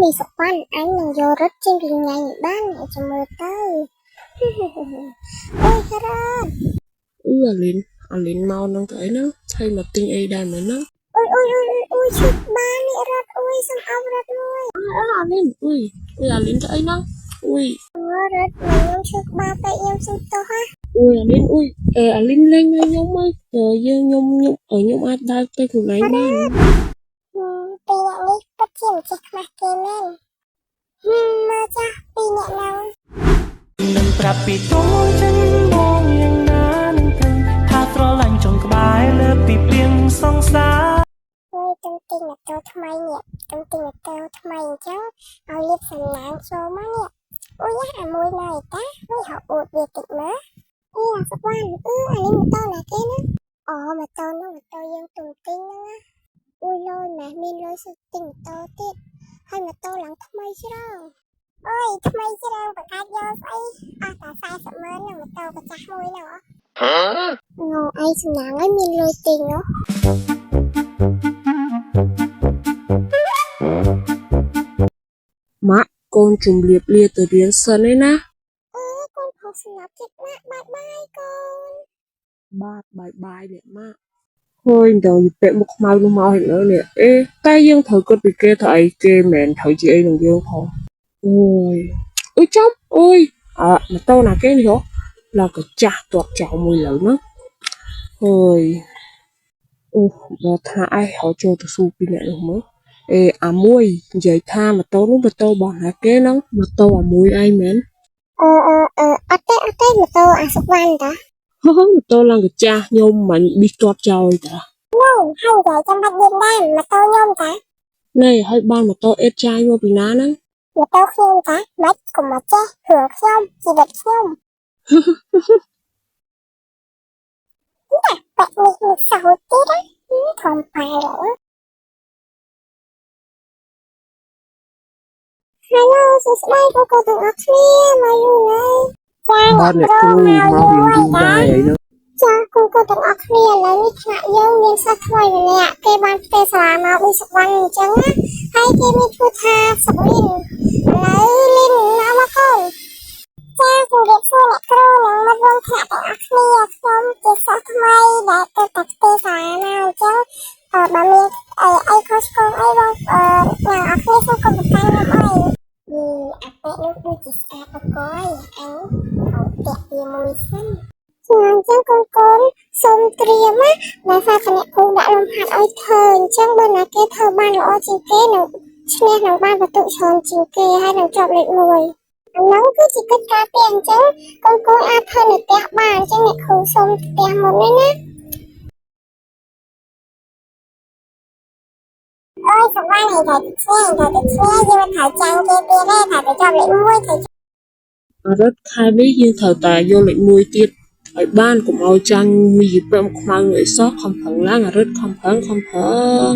មីសុវណ្ណអញនឹងយករត់ចេញពីញ៉ៃនេះបានអ្នកចាំមើលទៅអូយរត់ អឺអាលីនអាលីនមកនឹងទៅអីហ្នឹងថៃមកទិញអីដែរមែនហ្នឹង អូយអូយអូយអូយឈឺបាននេះរត់អូយសំអប់រត់មួយ អើអាលីនអុយអុយអាលីនទៅអីហ្នឹងអុយ រត់មកខ្ញុំឈឺក្បាលពេកខ្ញុំសុំទោសហ่ะ អុយអាលីនអុយអេអាលីនលេងឲ្យខ្ញុំមកយើងខ្ញុំខ្ញុំខ្ញុំអាចដើរទៅខ្លួនឯងបាន ពីរអ្នកនេះពិតជាមិនចេះខ្មាស់គេមែនមើលចាស់ពីរអ្នកហ្នឹង នឹងប្រាប់ពីតួចិនបងយ៉ាងណានឹងទៅថាស្រឡាញ់ចង់ក្បែរលើពីព្រៀងសង្សារ អើយទំទិញម៉ូតូថ្មីនេះទំទិញម៉ូតូថ្មីអញ្ចឹងឲ្យលាបសំណាងចូលមកនេះអូយអាមួយណៃតាមួយហៅអួតវាតិចមើលអេអាសវណ្ណអឺអានេះម៉ូតូណាគេណាអូម៉ូតូនោះម៉ូតូយើងទំទិញហ្នឹងណាអូយលយម៉ែមានលុយសុទ្ធទិញម៉ូតូទៀតហើយម៉ូតូឡើងថ្មីច្រងអូយថ្មីច្រងបង្កើតយកស្អីអស់តែ40ម៉ឺនហ្នឹងម៉ូតូកាចាស់មួយហ្នឹងងឯងសំណាងឲ្យមានលុយទិញហ៎ ម៉ាក់កូនជំរាបលាទៅរៀនសិនឯណា អឺកូនផុសសម្រាប់ចិត្តម៉ាក់បាយបាយកូន បាទបាយបាយអ្នកម៉ាក់ហើយដល់យពាក់មុខខ្មៅនោះមកហើយនេះអេតែយើងត្រូវគិតពីគេថាអីគេមិនមែនត្រូវជាអីនឹងយើងផងអូយអុយចំអូយអើម៉ូតូណាគេនេះហ៎ឡើងកាចាស់ទាត់ចោលមួយលើហ្នឹងហើយអូដល់ថាឯងហៅចូលទៅស៊ូពីអ្នកនោះមើលអេអាមួយនិយាយថាម៉ូតូនោះម៉ូតូរបស់ណាគេហ្នឹងម៉ូតូអាមួយឯងមែន អឺអឺអឺអត់ទេអត់ទេម៉ូតូអាសុវណ្ណតា ហឺម៉ូតូឡើងកាចាស់ខ្ញុំមិនប៊ីសទាត់ចោលតា នោះហើយនិយាយចាំបាច់មានដែរម៉ូតូខ្ញុំតា នេះហើយបានម៉ូតូអេតចាយមកពីណាហ្នឹង ម៉ូតូខ្ញុំតាម៉េចកុំមកចេះរឿងខ្ញុំជីវិតខ្ញុំណាបាក់នេះមិនសោចទៀតណាធំប៉ែឡើយ Hello សួស្តីបងប្អូនទាំងអស់គ្នាមកយូរហើយចា បាទអ្នកគ្រូមករៀនយូរដែរហើយហ្នឹង ចាគូកូទាំងអស់គ្នាឥឡូវនេះថ្នាក់យើងមានសិស្សថ្មីម្នាក់គេបានផ្ទេរសាលាមកពីសុវណ្ណអញ្ចឹងណាហើយគេមានឈ្មោះថាសុលីនឥឡូវលីនមកមកកូនចាជម្រាបសួរអ្នកគ្រូនិងមិត្តរួមថ្នាក់ទាំងអស់គ្នាខ្ញុំជាសិស្សថ្មីដែលទៅតែផ្ទេរសាលាមកអញ្ចឹងអឺបើមានអីអីខុសឆ្គងអីបងអឺអ្នកអស់គ្នាសូមកុំប្រកាន់ខ្ញុំអីយីអាប៉ែនោះដូចជាស្អាតបកយអញត្រូវតាក់វាមួយសិនចាអញ្ចឹងកូនកូនសូមត្រៀមណាដោយសារតែអ្នកគ្រូដាក់លំហាត់ឲ្យធ្វើអញ្ចឹងបើណាគេធ្វើបានល្អជាងគេនឹងឈ្នះនឹងបានបន្ទុកច្រើនជាងគេហើយនឹងជាប់លេខ1អាហ្នឹងគឺជាកិច្ចការផ្ទះអញ្ចឹងកូនកូនអាចធ្វើនៅផ្ទះបានអញ្ចឹងអ្នកគ្រូសូមផ្ទះមុននេះណាអូយសប្បាយហើយត្រូវទៅឈ្នះត្រូវទៅឈ្នះយើងមិនត្រូវចាញ់គេទៀតទេត្រូវទៅជាប់លេខ1ត្រូវ អារិតខែនេះយើងត្រូវតែយកលេខ1ទៀតឲ្យបានកុំឲ្យចាញ់មីយពាក់មុខខ្មៅអីសោះខំប្រឹងឡើងអារិតខំប្រឹងខំប្រឹង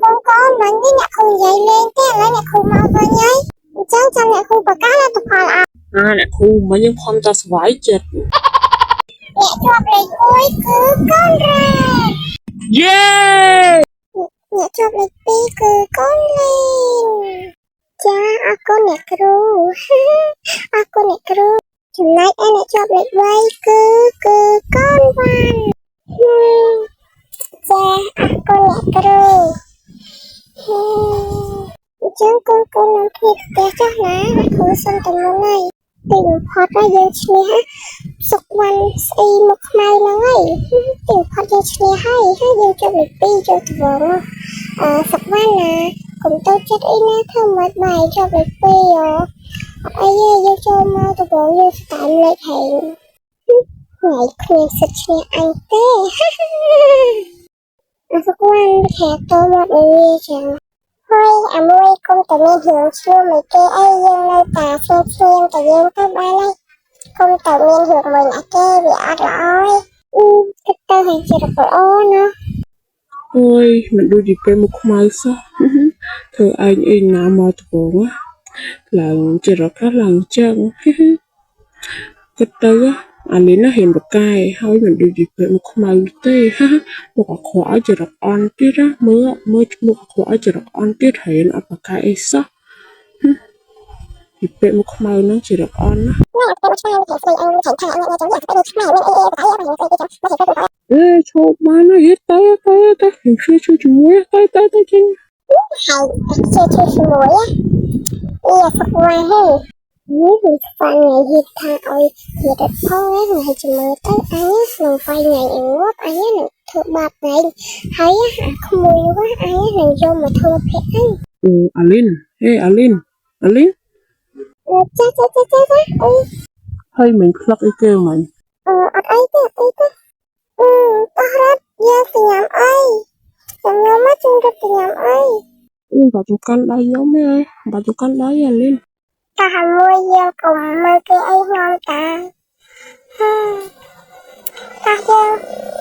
កូនកូនមិញនេះអ្នកគ្រូនិយាយលេងទេឥឡូវអ្នកគ្រូមកវិញហើយអញ្ចឹងចាំអ្នកគ្រូប្រកាសលទ្ធផលអត់ អាអ្នកគ្រូមិញយើងខំតែស្វាយចិត្ត អ្នកជាប់លេខ1គឺកូនរ៉េ យេ អ្នកជាប់លេខ2គឺកូនលីនចាអរគុណអ្នកគ្រូអរគុណអ្នកគ្រូចំណែកឯអ្នកជាប់លេខ3គឺគឺកូនវ៉ាន់ចាអរគុណអ្នកគ្រូអញ្ចឹងកូនកូននាំគ្នាផ្ទះចុះណាអ្នកគ្រូសុំតែមុនហើយទីបំផុតហើយយើងឈ្នះសុកវ៉ាន់ស្អីមកខ្មៅហ្នឹងហើយទីបំផុតយើងឈ្នះហើយហើយយើងជាប់លេខ2ចូលត្បូងអឺសុកវ៉ាន់ណាកុំទៅចិត្តអីណាធ្វើមិនបាយជាប់លេខ2ហ៎អត់អីទេយើងចូលមកត្បូងយើងស្តាមលេខហែងថ្ងៃគ្មានសិទ្ធឈ្នះអញទេអាសុកវ៉ាន់ខែតមកនេះចឹងហើយអាមួយគុំតែមានរឿងឈ្លោះមួយគេអីយើងនៅតែស្ងៀមស្ងៀមតែយើងទៅបានហើយកុំតែមានរឿងមួយអ្នកគេវាអត់ល្អទេអឺគិតទៅហើយជាល្អណាស់ អូយមិនដូចជាពេលមុខខ្មៅសោះធ្វើឯងអីណាមកត្បូងឡើងចរិតខ្លះឡើងចឹងគិតទៅ អាលីនណាហ៊ានបកែហើយមិនដូចជាពាក់មុខខ្មៅទេហាមុខអាក្រក់ឲ្យចរិតអន់ទៀតណាមើលមើលមុខអាក្រក់ឲ្យចរិតអន់ទៀតហើយអត់បកែអីសោះពីពាក់មុខខ្មៅហ្នឹងចរិតអន់ណាអេឈប់បានហើយទៅទៅទៅខ្ញុំជួយជួយជាមួយទៅទៅទៅចេញ ហើយជាជួយជាមួយអ៊ីសុកវ៉ាហេនេះវាខ្វាន់ថ្ងៃហៀតថាឲ្យហៀតអត់ផងថ្ងៃជំរឿទៅអញនឹងវាយថ្ងៃឲ្យងាប់អញនឹងធ្វើបាបថ្ងៃហើយអាក្មួយនោះអញនឹងយកមកធ្វើភ័ក្រអញ អូអាលីនហេអាលីនអាលីន ចាចាចាចាចាអី ហើយមិនផ្លឹកអីគេមិញ អត់អីទេអត់អីទេអឺតោះរត់យើងទៅញ៉ាំអីខ្ញុំមកជិះរត់ទៅញ៉ាំអី អូបាច់កាន់ដៃខ្ញុំទេបាច់កាន់ដៃអាលីន តោះមួយយើងកុំមើលគេអីខ្ញុំតាហឹមតោះយើង